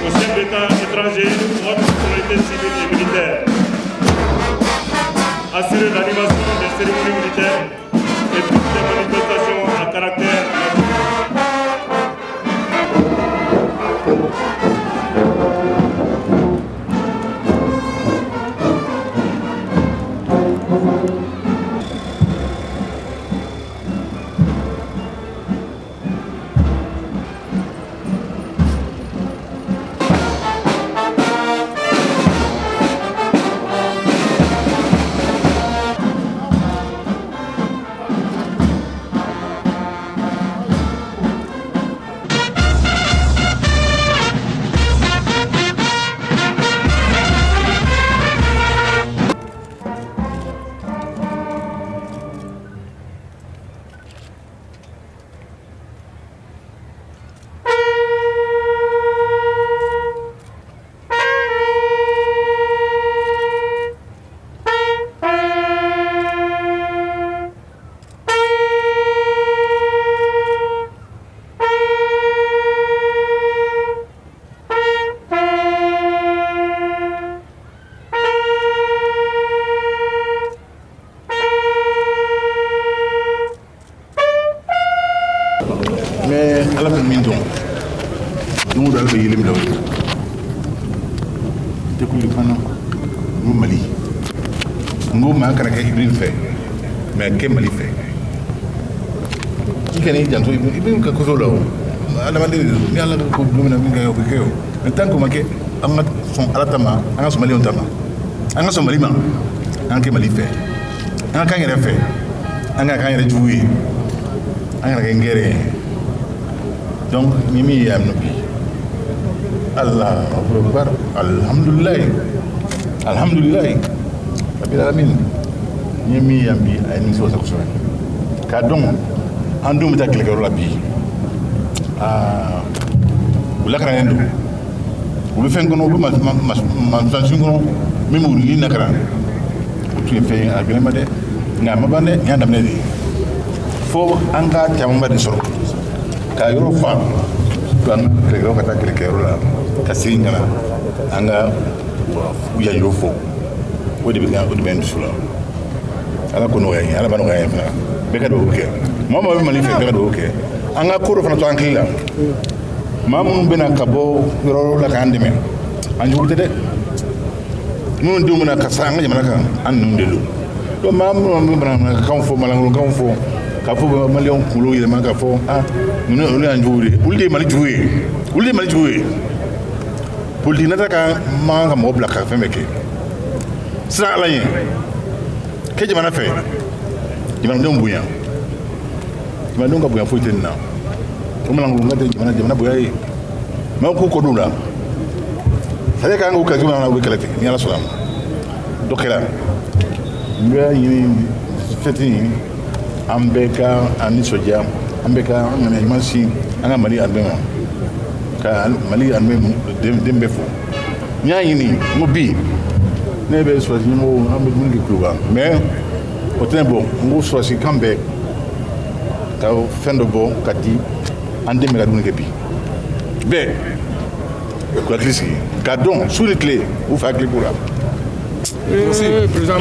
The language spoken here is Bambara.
Aux chefs d'État étrangers, hautes autorités civiles et militaires. Assurer l'animation des cérémonies militaires et toutes les manifestations à caractère national. Mais Ala bɛ min dɔn, don o don Ala bɛ yeli minɛ o ye. N tɛ kuli fana n ko Mali, n ko maa kana kɛ Ibrahim fɛ, mais kɛ Mali fɛ. I kana i janto Ibrahim ka koso la. O adamaden de don. Ni Ala ko don min na min kɛ, o bɛ kɛ. O mais tant que o ma kɛ, an ka sɔn Ala ta ma, an ka sɔn maliyɛnw ta ma, an ka sɔn Mali ma, an ka kɛ Mali fɛ, an ka k'an yɛrɛ fɛ, an ka k'an yɛrɛ jugu ye, an kana kɛ n gɛrɛ ye. Donc ni min ye yan nɔ bi, Allah akbar, alhamdulilayi, alhamdulilayi rabbil alamin. Ni ye min ye yan bi, a ye nimisi wasa kosɛbɛ k'a dɔn an denw bɛ taa kɛlɛkɛyɔrɔ la bi. Aa, u lakananen don, u bɛ fɛn kɔnɔ, u bɛ mansin kɔnɔ min b'u ni lakana. O tun ye fɛn ye, a gɛlɛn ma dɛ, nka a ma ban dɛ. Nin y'a daminɛ de ye, fo an ka camanba de sɔrɔ ka yɔrɔ fa an ka kɛlɛkɛlaw ka taa kɛlɛkɛyɔrɔ la, ka segin ka na an ka yayo fɔ. O de bɛ o de bɛ n dusu la. Ala ko nɔgɔya n ye, Ala b'a nɔgɔya n ye fana. Bɛɛ ka dugawu kɛ, maa o maa bɛ Mali fɛ, bɛɛ ka dugawu kɛ. An ka ko dɔ fana to an hakili la, maa minnu bɛna ka bɔ yɔrɔ wɛrɛw la k'an dɛmɛ, an jugu tɛ dɛ. Minnu denw bɛna ka sa an ka jamana kan, an ninnu de don. Donc maa minnu bɛ bamanankan fɔ, malankolonkanw fɔ, k'a fɔ maliyɛnw kunkolo yɛlɛma, k'a fɔ ah, ninnu, olu y'an jugu de ye, olu de ye Mali jugu ye, olu de ye Mali jugu ye. Politiki nata ka man kan ka mɔgɔ bila ka fɛn bɛɛ kɛ. Siran Ala ɲɛ, kɛ jamana fɛ, jamanadenw bonya, jamanadenw ka bonya foyi tɛ nin na. O malankolonkan tɛ jamana bonya ye. Maaw k'u kɔ don la, c'est à dire k'an k'u kɛlɛ cogo min na, u bɛ kɛlɛ ten. Ni Ala sɔnna a ma, dɔ kɛra. N bɛ ɲini fɛti in, an bɛɛ ka an nisɔndiya, an bɛɛ ka an ŋaniya ɲuman sin an ka Mali armée ma, ka Mali armée den bɛɛ fo. N y'a ɲini, n ko bi ne bɛ sɔrɔsi ɲɛmɔgɔw, an bɛ dumuni kɛ Kuluba, mais o tɛ ne bɔ. N ko sɔrɔsi kan bɛɛ ka fɛn dɔ bɔ ka di an den bɛɛ ka dumuni kɛ bi, bɛɛ k'u hakili sigi k'a dɔn su ni tile u fa hakili b'u la. Merci, président.